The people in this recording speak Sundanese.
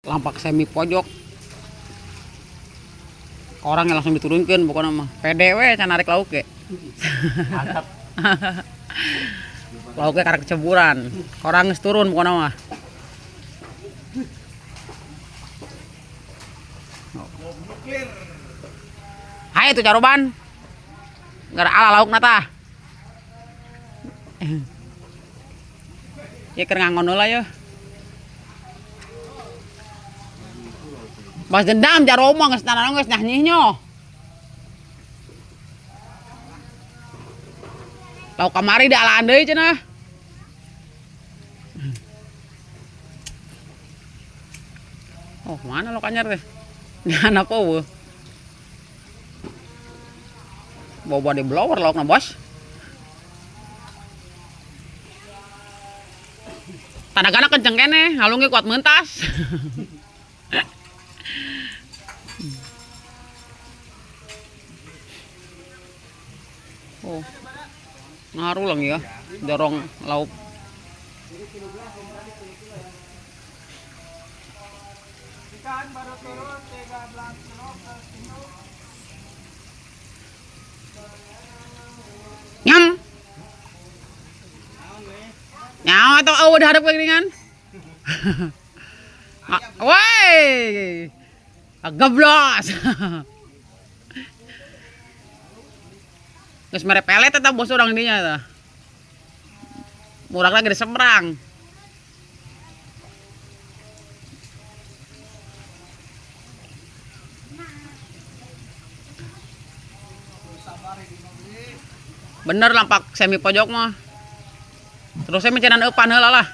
Lampak semi pojok. Orangnya langsung diturunkan pokoknya mah. Pede we can narik lauk ge. Mantap. Lauknya karek keceburan. Orang geus turun pokoknya mah. Hai itu caroban. Nggak ala lauk nata. Ya keur ngangon heula ya. Bas dendam jaroma geus tanah geus nyahnyihnya. Lauk kamari da alaan deui cenah. Oh, mana lauk anyar teh? Ngan apa eueuh? Bawa di blower laukna, Bos. Tanagana kenceng keneh, halungnya kuat mentas. Oh, ngaruh lang ya, dorong lauk. Ikan baru turun 13 kilo ke kilo. Nyam. Nyawa atau awu dihadap keringan? Woi, geblos. Geus mere pelet eta bos urang dinya eta. Murang lagi di seberang. Bener lampak semi pojok mah. Terus saya mencenan eupan heula lah.